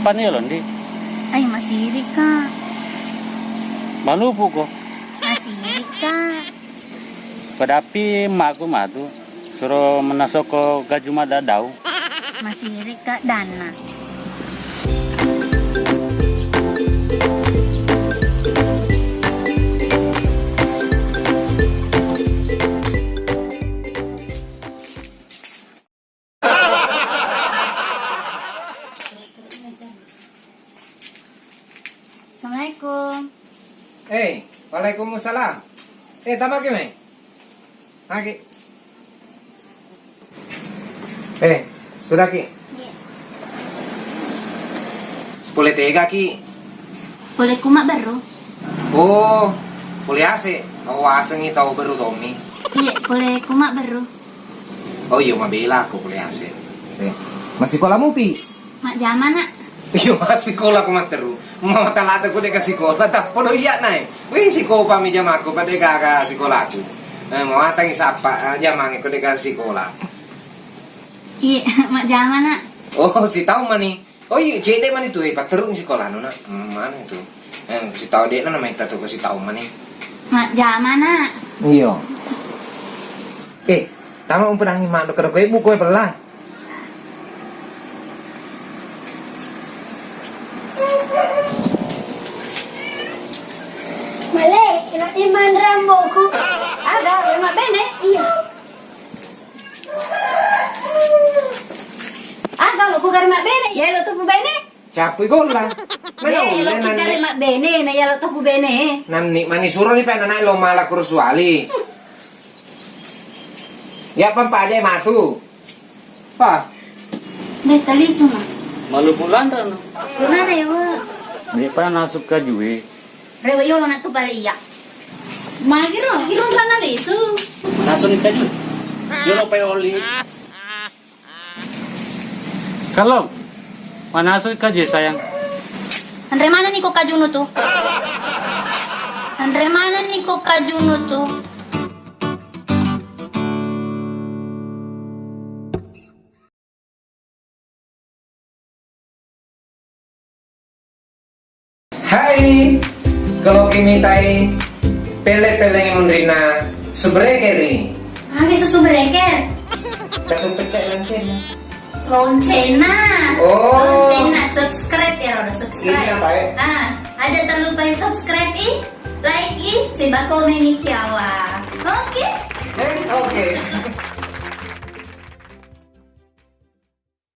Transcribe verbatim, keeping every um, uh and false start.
Pani yolo ndi? Ai, masiri ka. Malupu ko. Masiri ka. Padapi maku matu. Suro menasoko gaju madadau. Masiri ka dana. Assalamualaikum. Eh, waalaikumsalam. Eh, tama ki mai. Magi. Eh, sudah ki. Iya. Pole tega ki. Pole kuma beru. Oh, pole ase. Mau asengi tau beru tommi. Iya, pole kuma beru. Oh iya, mabela ko pole ase. Eh, masikola mupi? Majjama, Nak. Iya, masikola ko matteru. Mau talata ko deka sikola, tappa do iya nai. Wih, sikopa mi jamaku, pada gaga sikolaku. Eh, mau atangi sapa, eh, jamangi ko deka sikola. Iya, majjama, Nak. Oh, sitau mani. Oh iya, cedde mani tu, eh, patterru ni sikolanu, Nak. Hmm, mana tu? Eh, sitau de na namaitta tu ko sitau mani. Majjama, Nak. Iya. Eh, tama umpedangi mak dokka-dokka ibu koe pella. Male, ina iman ramboku. Aga, ema bene? Iya. Aga, lo ku gare mabbene? Iya, lo tu bene? Capui golla. Mana eh, ulle lo ku gare nanni mabbene, na iya lo tu bene. Nanni mani suro ni penana lo mala kursuali. Ya pampa aja matu. Pa. Deh, talisu ma. Malu bulan rano. Luna rewe. Ini pa nasuk kajue. Rewe yolo na tu pale iya. Magiro, giro rana lisu. Nasuk ni kaju. Yolo pa oli. Kalau manasuk kaju, sayang. Anre mana ni ko kajunu tu? Anre mana ni ko kajunu tu? Hai, kalau kimitai pele-pele munrina subrekeri. Age su subreker? Katu pecah lonceng. Loncena. Oh. Loncena, subscribe ya, Rodo, subscribe. Ini apa ya? Ah, aja tak lupa subscribe i, like i, siba komen i kiawa. Oke. Eh, oke.